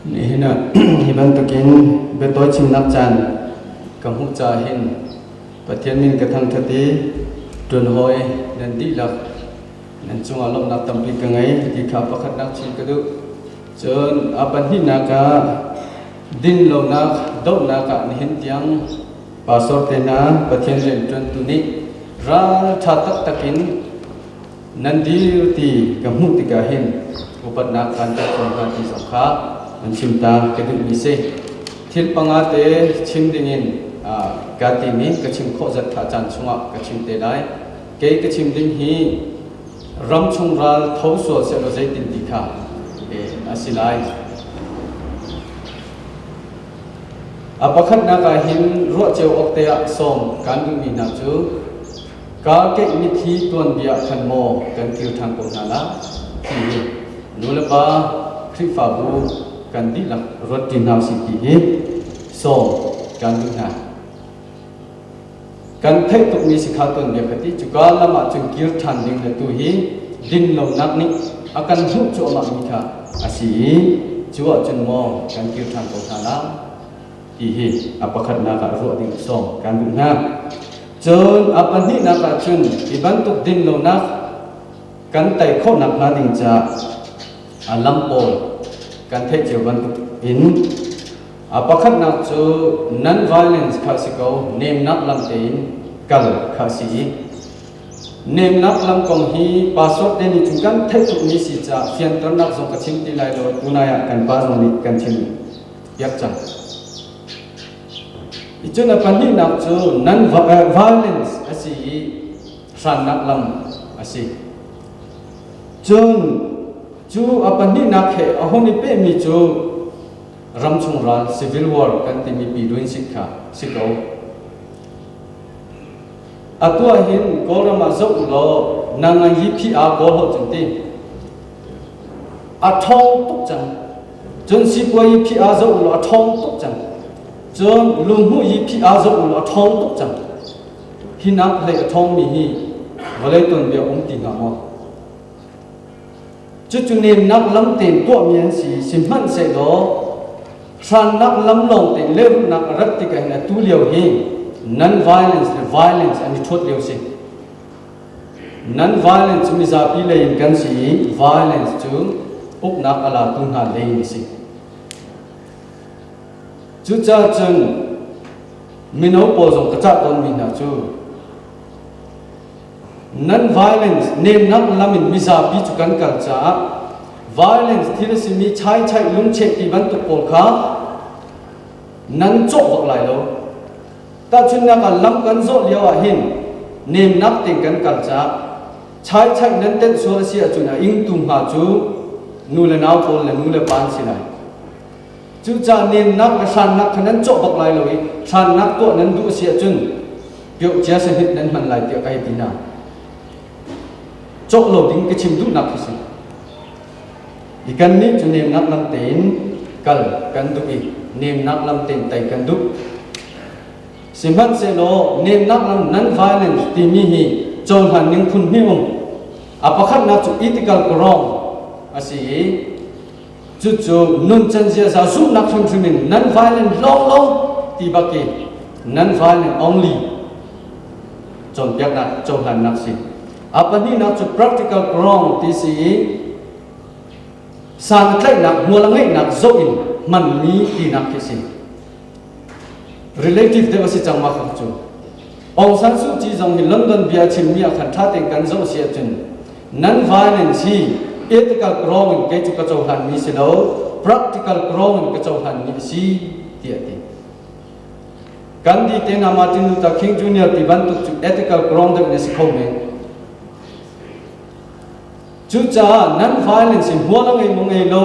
Nihin ah hi bantukin biatawi chimnak caan ka hmuh caah hin Pathian min ka thangṭhat i ṭuanhawi nan dihlak nan cungah lawmhnak tampi ka ngei ti kha pakhatnak chim ka duh. Cun a pahnihnak ah dinlonak dohnak ah nihin tiang pastor te hna Pathian rianṭuantu nih ralṭha taktak in nan dir ti ka hmuh tikah hin upatnak kan pek tawn hna ti zong kha an chim ta ka duhmi si. Thil panga te chim dingin ka timi ka chim khawh zat kha caan chungah ka chim te lai. Kei ka chim ding hi ramchung ral tho sual sehlaw zeitin ti kha a si lai. A pakhatnak ah hin ruah cio awk te ah sawm kan duhmi hna cu Ka keih mitthli tuanbia khan maw kan kir ṭhan ko hna la ti hi nulepa Khrihfabu kan dihlak ruat ṭi hna usih ti hi sawm kan duh hna. Kan theih tukmi si kha tuanbia kha ti cuka lam ah cun kir ṭhan ding le tu hi dinlonak nih a kan hmuh cuahmahmi kha a si i cu ahcun maw kan kir ṭhan ko hna la ti hi a pakhatnak ah ruah ding sawm kan duh hna. Cun a pahnihnak ah cun hi bantuk dinlonak kan tei khawhnak hnga ding caah a lam pawl kan theih cio bantuk in a pakhatnak cu non-violence kha si ko, nemnak lam tein kal kha si i nemnak lam kong hi pastor te nih cun kan theih tukmi si caah fianternak zong ka chim ti lai lo, tunai ah kan pa zong nih kan chim piak cang. Cun a pahnihnak cu non violence a si i hrannak lam a si. Cun cu a pahnihnak he a hun i pehmi cu ramchung ral civil war kan timi pi Luinsik kha si ko. Atu ah hin Kawlram ah zoh u law nangan yi phi a kawl ho cun ti. A ṭhawng tuk cang. Cun sipuai phi aa zoh u law a ṭhawng tuk cang. Cun lunghmuh yi phi aa zoh u law a ṭhawng tuk cang. Hi nak hlei a ṭhawngmi hi vawlei tuanbia um ti hnga maw? Cucu nemnak lam tein tuahmi an si, sihmanhsehlaw hrannak lam lawng tein lehrulhnak a rat tikah hin atu lio hi non-violence le violence an i ṭhuat lio si. Non-violence cu mizapi lei in kan si i violence cu uknak a latu hna lei in a si. Cucaah cun mino pawl zong ka cah tawnmi hna cu non-violence nemnak lam in mizapi cu kan kal caah violence thil a simi chaichai lungcheh ti bantuk pawl kha nan cawh bak lai lo. Tahchunhnak ah lam kan zawh lio ah hin nemnak tein kan kal caah chaichaih nan tenh sual a si ahcun a ingtu hnga cu nu le nau pawl le nu le pa an si lai. Cucaah nemnak le hrannak kha nan cawh bak lai lo i hrannak tuah nan duh a si ahcun pioh cia sahit nan hman lai tiah ka hei ti hna. Cawh lo ding ka chim duhnak khi si. I kannih cu nemnak lam tein kal kan duh i nemnak lam tein tei kan duh. Sihmanhsehlaw nemnak lam non-violence timi hi cohlan ning phun hnih um. A pakhatnak cu ethical ground a si i cucu nuncan ziaza zumhnak hrimhrim in non-violent lawnglawng ti bak i non-violent only cawnpiaknak cohlannak si. A pahnihnak cu practical ground ti si i san tlaihnak hmual a ngeihnak zoh in hmanmi tinak khi si. Relative deuh a si cang ma kha cu. Aung San Suu Kyi zong hi London bia chimmi ah khan ṭha tein kan zoh si ahcun non violence hi ethical ground in kei cu ka cohlanmi si lo practical ground in ka cohlanmi a si tiah a ti. Gandhi te hna Martin Luther King Jr. ti bantuk cu ethical ground deuh in a si kho men. Cucaah non-violence in hmual a ngei maw ngei lo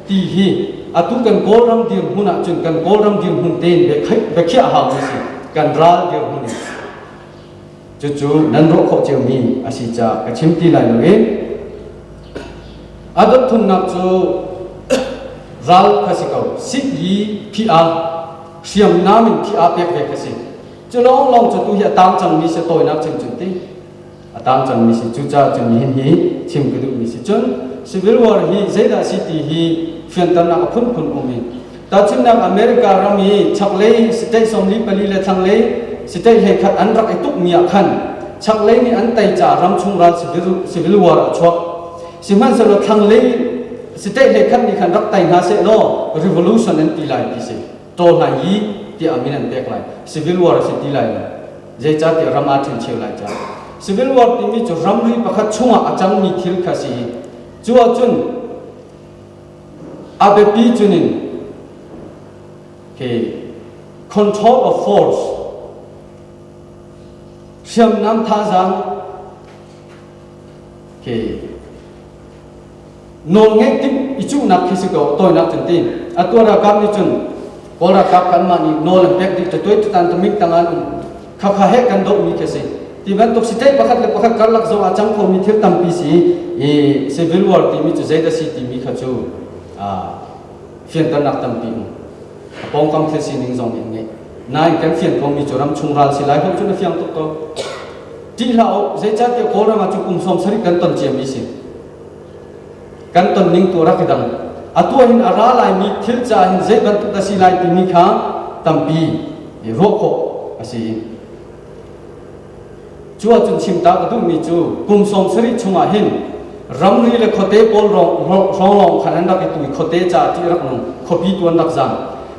ti hi atu kan Kawlram dirhmun ahcun kan Kawlram dirhmun tein biakhiah hau mi si kan ral dirhmun in cucu nan ruah khawh ciomi a si caah ka chim ti lai lo i a dot thumnak cu ral kha si ko sit yi phi a hriamnam in phi a pek ve kha si cu lawnglawng cu tu hi a tang cangmi si tawinak chim cun ti a tang cangmi si cucaah cun nihin hi chim ka duhmi si cun. Civil War hi zeidah si ti hi fianternak a phunphun um i tahchunhnak America ram i chaklei state 44 le thlanglei state 11 an rak i tukmi ah khan chaklei nih an tei caah ramchung ral civil war a chuak. Sihmanhsehlaw thlanglei state 11 nih khan rak tei hna seh law revolution an ti lai ti si. Tawhlai yi tiah min an pek lai. Civil war a si ti lai lo. Zeicahtiah ram aa ṭhencheu lai caah. Civil war timi cu ramri pakhat chungah a cangmi thil kha si i cu ahcun a biapi cunin khi control of force hriamnam thazaang khi Nawlngeih timh i cuhnak khi si ko tawinak cun ti. Atu ralkap nih cun Kawl ralkap kanmah nih nawl an pek dih tatuai tutan tamik tang an um. Khakha he kan dohmi khi si. Ti bantuk state pakhat le pakhat karlak zong ah cang khomi thil tampi si i civil war timi cu zeidah si timi kha cu fianternak tampi um. A pawngkam thil sining zong nih an ngeih. Nain kan fian komi cu ramchung ral si lai holh cun a fiang tuk ko. Ṭih hlah u, zeicahtiah Kawlram ah cu kum 70 kan ton ciami si. Kan ton ning tu rak i dang. Atu ah hin a ra laimi thil ca hin zei bantuk dah si lai timi kha tampi i ruah khawh a si. Cu ahcun chim ta ka duhmi cu kum 70 chungah hin ramri le khuate pawl hrawng lawng khan an rak i tu i khuate ca ṭih rak nung, khuapi tu an rak zaam.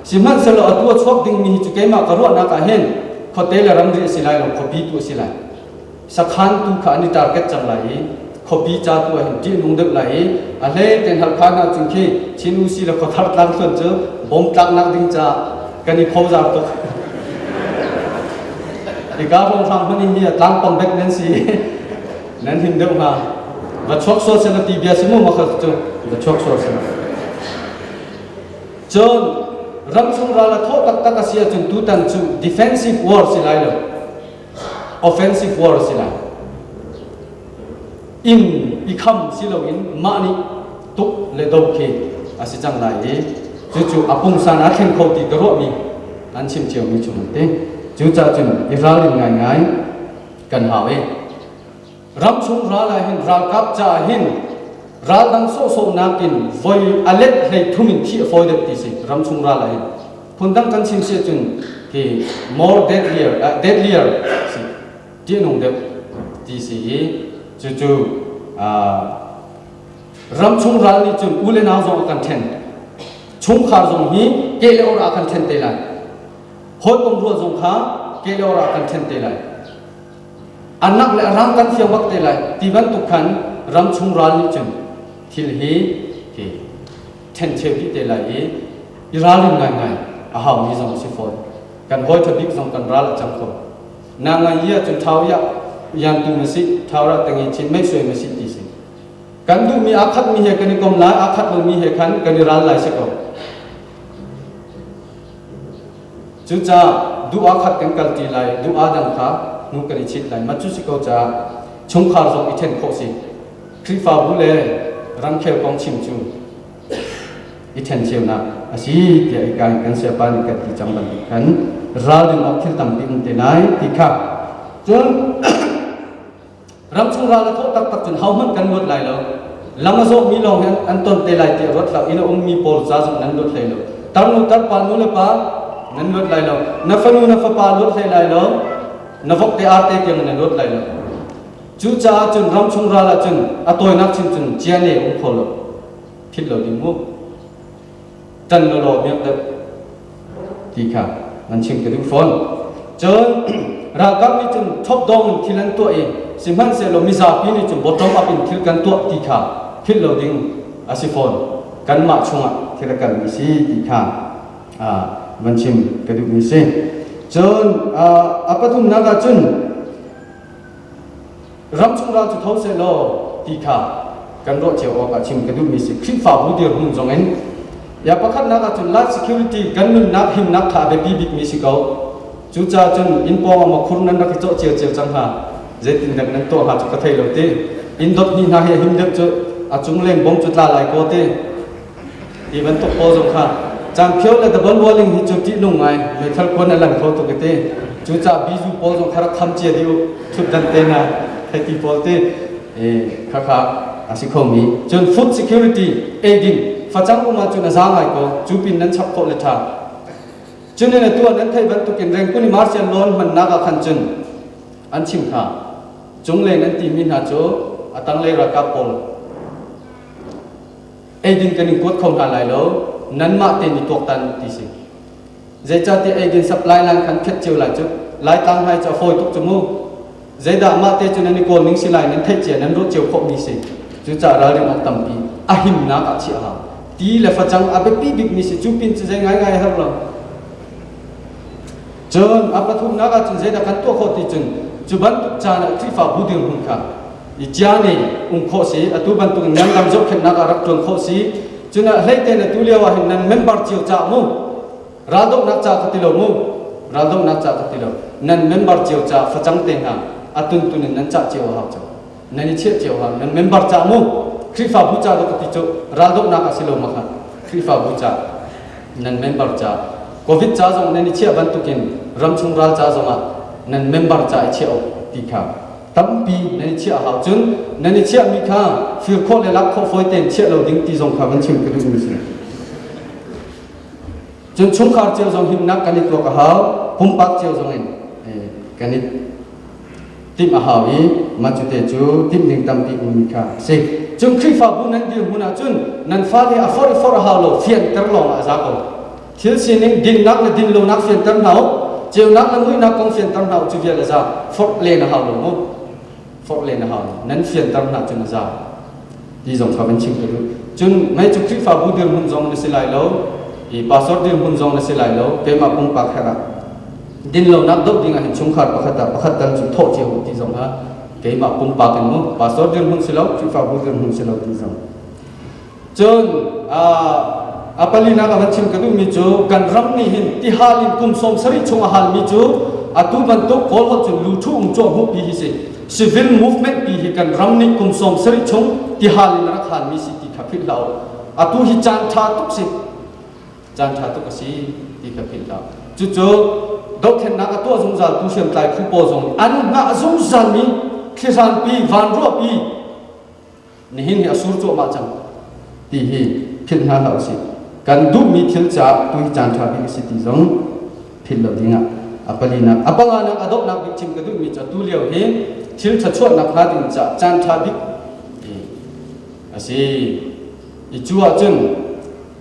Sihmanhsehlaw atu a chuak dingmi hi cu keimah ka ruahnak ah hin khuate le ramri a si lai lo, khuapi tu a si lai. Sakhan tu kha an i target cang lai i khuapi ca tu ah hin ṭihnung deuh lai i a hlei tein Halkha hna cung khi Chin Usi le Khuathar tlangthluan cu bom tlaknak ding caah kan i phozar tuk. Hika hrawnghrang hmanh in hi a tlangpang bek nan si nan him deuh hnga. Va chuak sual seh ti bia si mu ma kha cu va chuak sual seh. Cun ramchung ral a thawh taktak a si ahcun tutan cu defensive war si lai lo. Offensive war a si lai. Inn i kham si loin mah nih tuk le do khi a si cang lai i cucu a pungsan aa thleng kho ti ka ruahmi an chim ciomi chung an ti. Cucaah cun i ralrin ngaingai kan hau i ramchung ral ah hin ralkap caah hin ral dang sawhsawh nakin voi a let hlei thum in thih a fawi deuh ti si ramchung ral ah hin phundang kan chim si ahcun hi more deadlier deadlier si ṭihnung deuh ti si i cucu ramchung ral nih cun u le nau zong a kan ṭhen chungkhar zong hi ke le or ah kan ṭhen te lai hawikom rual zong kha ke le or ah kan ṭhen te lai anak le a rang kan fiang bak te lai ti bantuk khan ramchung ral nih cun thil hi hi ṭhencheu dih te lai i i ralrin ngaingai a haumi zong a si fawn. Kan hawi ṭha bik zong kan ral a cang kho. Na ngai yi ahcun ṭhau ya yan tu na si, ṭhau ra tangi chin mei suai na si ti si. Kan duhmi aa khatmi he kan i kom lai, aa khat lomi he khan kan i ral lai si ko. Cucaah duh aa khat kan kal ṭi lai, duh aa dang kha hnu kan i chit lai. Mah cu si ko caah chungkhar zong i ṭhen khawh si. Khrihfabu le ramkhel kong chim cu i ṭhencheunak a si tiah i kan kan sayapa nih kan ti cang bantuk khan ralrin awk thil tampi um te lai ti kha. Cun ramchung ral a thawh taktak cun hohmanh kan luat lai lo. Lam a zawhmi lawng hi an ton te lai tiah ruat hlah. Inn a ummi pawl ca zong nan luat hlei lo. Tarnu tarpa nu le pa nan luat lai lo. Na fanu na fapa luat hlei lai lo. Na vok te arte tiang nan luat lai lo. Cucaah cun ramchung ral ah cun a tawinak chin cun ciane um kho lo. Philh lo ding mu. Ṭan lawlaw miak deuh ti kha nan chim ka duh fawn. Cun ralkap nih cun top dong in thil an tuah i sihmanhsehlaw mizapi nih cun bottom up in thil kan tuah ti kha philh lo ding a si fawn. Kanmah chungah thil a kalmi si ti kha van chim ka duhmi si. Cun a pathumnak ah cun ramchung ral cu tho seh law ti kha kan ruah cio awk ah chim ka duhmi si. Khrihfabu dirhmun zong in ya pakhatnak ah cun life security kan nunnak himnak kha a biapi bikmi si ko. Cucaah cun inn pawng ah makhur nan rak i cawh cio cio cang hnga. Zeitin dak nan tuah hnga cu ka thei lo ti. Inn dot hnih hna hi a him deuh cu a cung leng bom cu tla lai ko ti. Ti bantuk pawl zong kha cangphio le double walling hi cu ṭihnung ngai meithal kuan a lan kho tuk i ti. Cucaah bizu pawl zong kha rak kham cia dih u. Ṭhutdan te hna theiti pawl ti. Khakha a si khomi. Cun food security, eidin, facang um ahcun a za ngai ko. Cu pin nan chap khawh le ṭha. Cun in atu ah nan theih bantukin Rengkun i martial law hmannak ah khan cun an chim kha. Cunglei nan timi hna cu a tanglei ralkap pawl eidin kan in kuat kho hna lai lo, nanmah tein i tuaktan ti si. Zeicahtiah eidin supply line khan phet cio lai cu. Laitlang hai cu a fawi tuk cu mu. Zeidah mah te cu nan i kawl ning si lai nan theih cia nan ruah cio khawhmi si. Cucaah ralring awk tampi a himnak ah chiah a hau. Ti le facang a biapi bikmi si cu pin cu zei ngaingai a herh lo. Cun a pathumnak ah cun zeidah kan tuah khawh ti cun cu bantuk caan ah Khrihfabu dirhmun kha i cia nih um khawh si atu bantuk in nan ram zohkhenhnak ah rak ṭuan khawh si. Cun a hlei tein atu lio ah hin nan member cio ca mu raldohnak ca ka ti lo mu raldohnak ca ka ti lo nan member cio ca facang te hna a tuntun in nan cah cio a hau cang nan i chiah cio hau nan member ca mu Khrihfabu ca do ka ti cu raldohnak a si lo ma kha Khrihfabu ca nan member ca COVID ca zong nan i chiah bantukin ramchung ral ca zongah nan member ca i chiah awk ti kha tampi nan i chiah a hau. Cun nan i chiahmi kha fir khawh le lak khawh fawi tein chiah lo ding ti zong kha van chim ka duhmi si. Cun chungkhar cio zong himnak kan i tuak a hau, pumpak cio zong in kan i timh a hau i mah cu te cu timh ding tampi ummi kha a si. Cun Khrihfabu nan dirhmun ahcun nan fale a forh i forh a hau lo, fianter lawng ah a za ko. Thil sining dinnak le dinlonak fianter hna u, ceunak le muihnak kong fianter hna u, cu vial a za. Forh len a hau lo mu. Forh len a hau lo. Nan fianter hna cun a za. Ti zong kha van chim ka duh. Cun mei cu Khrihfabu dirhmun zong na si lai lo, i pastor dirhmun zong na si lai lo, keimah pumpak herh ah dinlonak doh ding ah hin chungkhar pakhat ah pakhat tal cu thawh cio u ti zong ha keimah pumpak in mu pastor dirhmun si lo, Khrihfabu dirhmun si lo ti zong. Cun a palinak a van chim ka duhmi cu kan ram nih hin tihal in kum 70 chung a halmi cu atu bantuk Kawl holh cun luthu um cuah hmuh pi hi si. Civil movement pi hi kan ram nih kum 70 chung tihal in a rak halmi si ti kha philh hlah u. Atu hi caan ṭha tuk si. Caan ṭha tuk a si ti kha philh hlah. Cucu dohthlennak a tuah zungzal tu hriamtlai phu pawl zong nih an hngah zungzalmi thlihranpi, vanruahpi Nihin hi a sur cuahmah cang ti hi philh hna hlah usih. Kan duhmi thil caah tu hi caan ṭha bik a si ti zong philh lo dingah a palinak a panganak a donghnak bik chim ka duhmi cu atu lio hi thil ṭha chuahnak hnga ding caah caan ṭha bik a si. I cu ahcun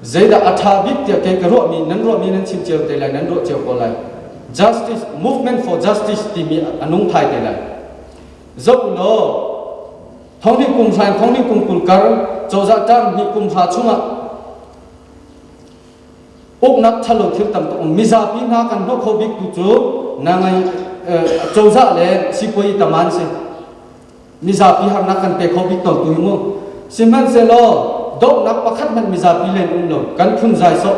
zeidah a ṭha bik tiah kei ka ruahmi nan ruahmi nan chim cio te lai nan ruah cio ko lai. Justice Movement for Justice timi a nung thai te lai. Zoh law thonghnih kum hra in thonghnih kum 20 kar cozah term hnih kum hra chungah uknak ṭhalo thil tam tuk um mizapi hna kan hnawh kho bik tu cu nangai cozah le sipuai taman si mizapi harnak kan pe kho bik to tu hi mu sihmanhsehlaw dohnak pakhat hmanh mizapi len um lo kan phunzai sawh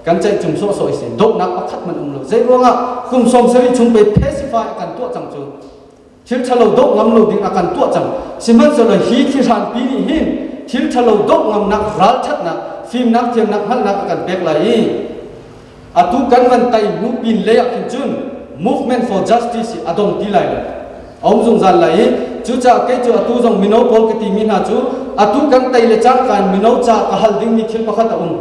kan ceihcum sawhsawh i si dohnak pakhat hmanh um lo zei ruangah kum 70 chung pe pacify a kan tuah cang cu Thil ṭhalo doh ngam lo ding a kan tuah cang. Sihmanhsehlaw hi thihranpi nih hin thil ṭhalo doh ngamnak, ralṭhatnak, fimnak, thiamnak, hngalhnak a kan pek lai i atu kan van tai hnu pin lei ah khin cun movement for justice hi a dong ti lai lo. A um zungzal lai i cucaah kei cu atu zong mino pawl ka timi hna cu atu kan tei le cangka in mino ca ka hal dingmi thil pakhat a um.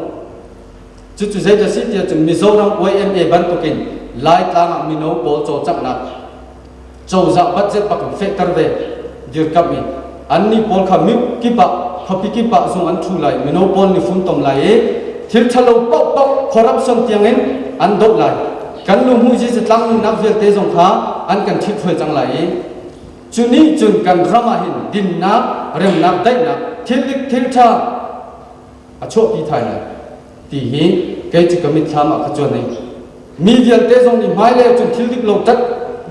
Cucu zeidah si tiah cun Mizoram YMA bantukin Laitlang ah mino pawl cawlcanghnak cozah budget bak in fehter ve dirkamh i annih pawl kha mip kip ah khuapi kip ah zung an ṭhu lai mino pawl nih funtom lai i thil ṭhalo paohpaoh corruption tiangin an doh lai kan luhmuhzi zatlang nunnak vialte zong kha an kan ṭhithruai cang lai i cu nih cun kan ram ah hin dinnak remnak daihnak thil dik thil ṭha a chuahpi thai lai ti hi kei cu ka mitthlam ah ka cuan i mi vialte zong nih hmailei cun thil dik lo ṭat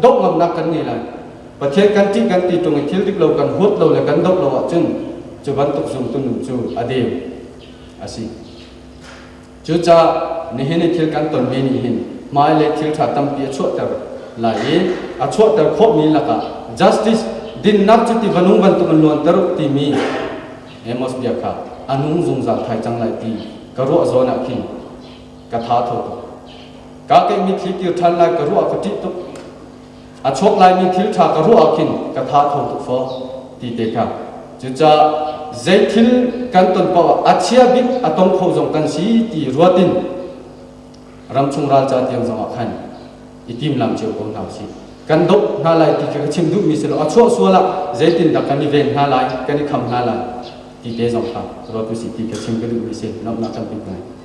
doh ngamnak kan ngei lai. Pathian kan ṭih kan ti ṭung i thil dik lo kan huat lo le kan doh lo ahcun cu bantuk zumtu nun cu a deu a si. Cucaah nihin i thil kan tonmi nih hin hmailei thil ṭha tampi a chuahter lai i a chuahter khawhmi lakah justice dinnak cu tiva nung bantuk in luanter u timi Amos bia kha a nung zungzal thai cang lai ti ka ruah zawn ah khin ka tha tho tuk. Ka keih mitthli tir ṭhan lai ka ruah ka ṭih tuk. A chuak laimi thil ṭha ka ruah ah khin ka tha tho tuk fawn. ti te kha. Cucaah zeithil kan ton paoh ah a chia bik a tong kho zong kan si ti ruat in ramchung ral ca tiang zong ah khan i timlam cio ko hna usih. Kan dawp hna lai ti khi ka chim duhmi si lo. A chuah sual ah zeitindah kan i ven hna lai, kan i kham hna lai ti te zong kha ruat usih ti ka chim ka duhmi si. Lawmhnak tampi ka ngei.